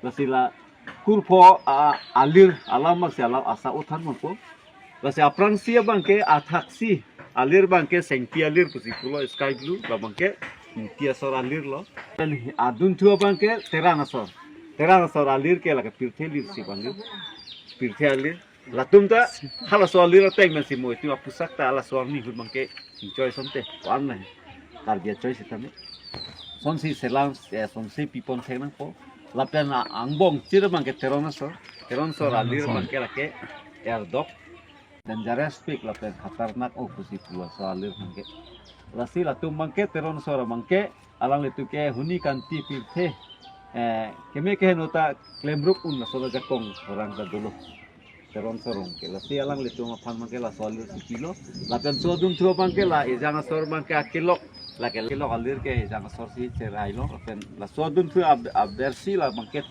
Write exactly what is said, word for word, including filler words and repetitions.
Lasi la kurpho a, alir alam amatsi alam asa othan mangpo. Lasi aphrangsi abangke athaksi alir abangke sengpi alir pusi pulo, sky blue, labangke Ingti asor alir lo. Lapen adunthu abangke Terang asor. Terang asor alir ke lake pirthe alir si bang alir. Pirthe alir. Latum ta halaso alir ateng pensi mo itu apusak ta halaso arni ahut abangke chingchoi asonte. Ko-an nai. Karbi achoi sitame. Sonsi selam, eh, sonsi pipon thek nangpo. Lapen a-, angbong chir abangke Teron asor. Teron asor alir abangke lake erdok, dangerousopik lapen khatarnak o pusi pulo laso alir abangke. Lasi latum abangke Teron asor abangke alanglitum ke huni kanti pirthe, eh, keme keheno ta klemrup un laso ajakong orang ta dolo. Teron asor abangke. Lasi alanglitum aphan abangke laso alir si pilo. Lapen laso adunthu abangke la Ejang asor abangke akelok. Lake kelok alir ke Ejang asor si cherai lo. Lapen laso adunthu ab-, abersi labangke